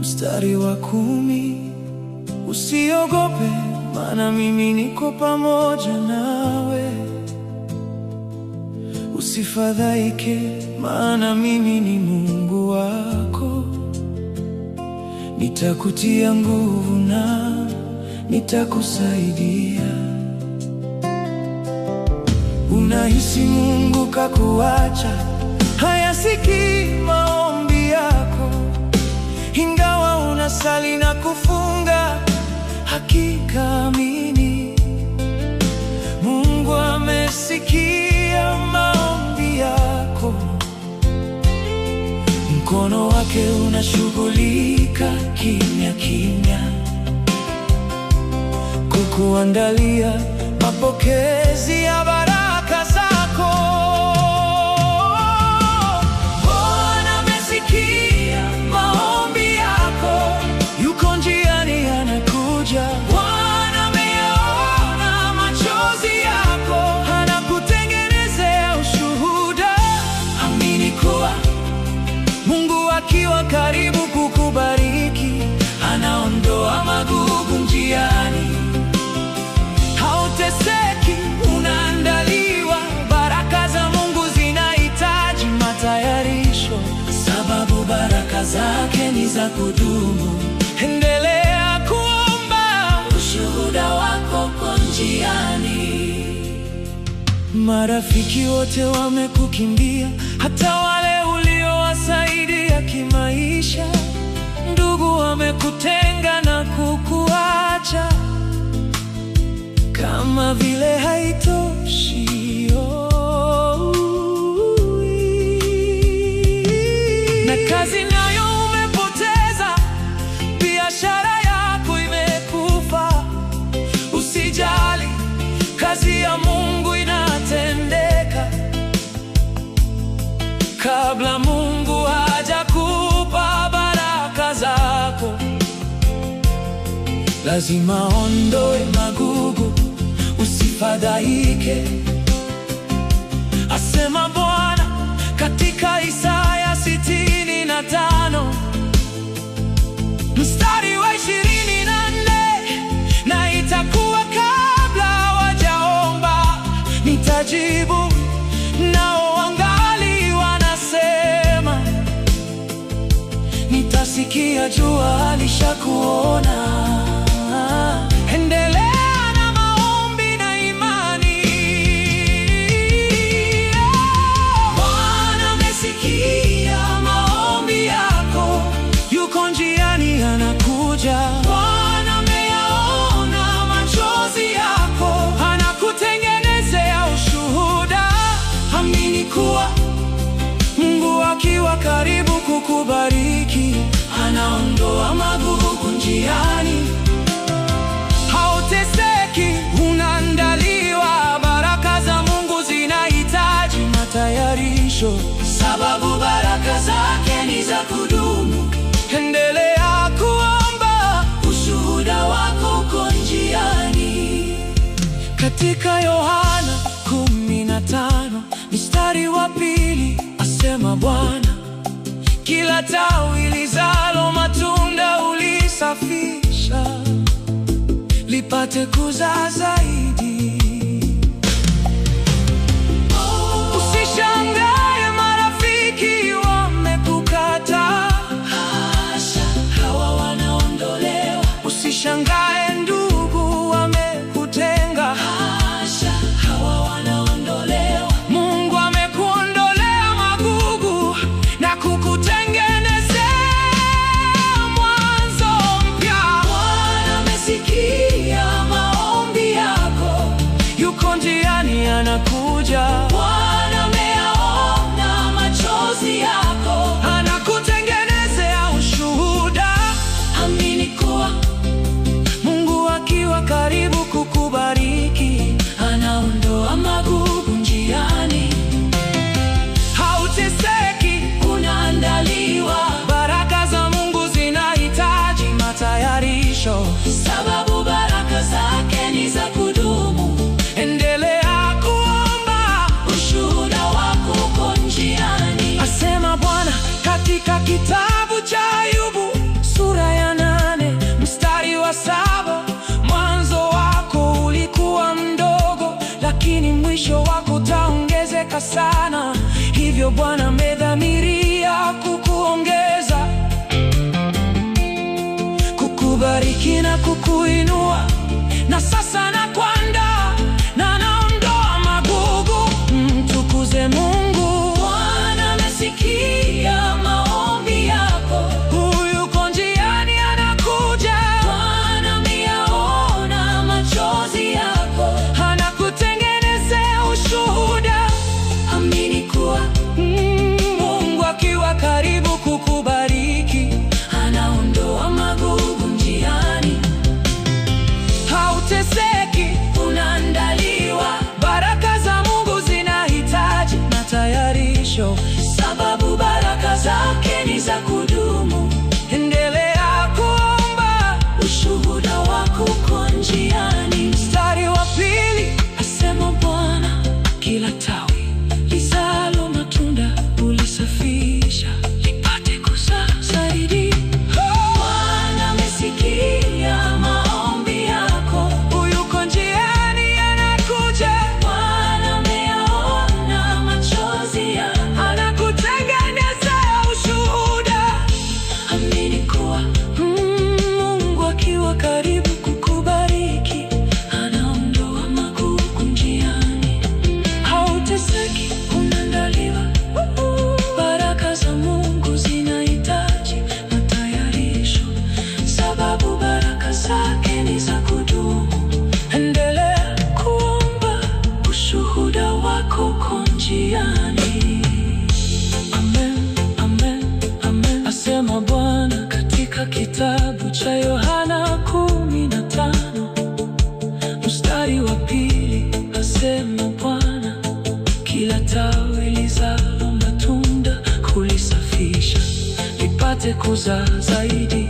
mstari wa 10, usiogope, maana mimi niko pamoja nawe. Usifadhaike, maana mimi ni Mungu wako. Nitakutia nguvu na nitakusaidia. Unahisi Mungu kakuacha, hayasikii maombi yako, ingawa unasali na kufunga, hakika amini, Mungu amesikia maombi yako. Mkono wake unashughulika kimya kimya kukuandalia mapokezi ya baraka zako. Bwana amesikia maombi yako, yuko njiani anakuja. Bwana ameyaona machozi yako, anakutengenezea ushuhuda. Amini kuwa Mungu akiwa karibu kukubariki, anaondoa magugu njiani. Hauteseki, unaandaliwa. Baraka za Mungu zinahitaji matayarisho, sababu baraka zake ni za kudumu. Endelea kuomba, ushuhuda wako uko njiani. Marafiki wote wamekukimbia, hata wale uliowasaidia kimaisha. Ndugu wamekutenga na kukuacha, kama vile haitoshi. Na kazi nayo umepoteza, biashara yako imekufa. Usijali, kazi ya Mungu inatendeka. Kabla Mungu hajakupa baraka zako, lazima ondoe magugu. Usifadhaike, asema Bwana katika Isaya 65 mstari wa 24, na itakuwa kabla hawajaomba nitajibu, nao wangali wanasema, nitasikia. Jua alishakuona. Endelea na maombi na imani. Bwana amesikia maombi yako, yuko njiani anakuja. Bwana ameyaona machozi yako, anakutengenezea ushuhuda. Amini kuwa Mungu akiwa karibu kukubariki, anaondoa magugu njiani. Hauteseki, unaandaliwa. Baraka za Mungu zinahitaji matayarisho, sababu baraka zake ni za kudumu. Endelea kuomba, ushuhuda wako uko njiani. Katika Yohana 15 mstari wa 2 asema Bwana, kila tawi lizalo matunda ulisafisha, lipate kuzaa zaidi. Usishangae marafiki wamekukataa, hasha, hawa wanaondolewa. Usishangae ndugu wamekutenga, hasha, hawa wanaondolewa. Mungu amekuondolea magugu na kukutengenezea mwanzo mpya. Bwana amesikia maombi yako, Hivyo Bwana amedhamiria kukuongeza, kukubariki na kukuinua. Na sasa nakuandaa na naondoa magugu. Mtukuze Mungu. Bwana amesikia maombi yako. Yuko njiani anakuja. Bwana ameyaona machozi yako. Anakutengenezea ushuhuda. Amini kuwa Mungu akiwa karibu kukubariki, anaondoa magugu njiani. Hauteseki, unaandaliwa. Baraka za Mungu zinahitaji matayarisho, sababu baraka zake ni za kudumu. Endelea kuomba, ushuhuda wako uko njiani. Mstari wa 2, asema Bwana, kila tawi lizalo matunda ulisafisha lipate kuzaa zaidi. Bwana amesikia maombi yako. Yuko njiani anakuja. Bwana ameyaona machozi yako. Anakutengenezea ushuhuda. Amini kuwa Mungu akiwa karibu kukubariki, anaondoa magugu njiani. Hauteseki, unaandaliwa. Baraka za Mungu zinahitaji matayarisho, sababu baraka zake ni za kudumu. Endelea kuomba, ushuhuda wako uko njiani. Amen, amen, amen, asema Bwana katika kitabu cha Yohana 15 mstari wa 2, asema Bwana, kila tawi lizalo matunda kulisafisha lipate kuzaa zaidi.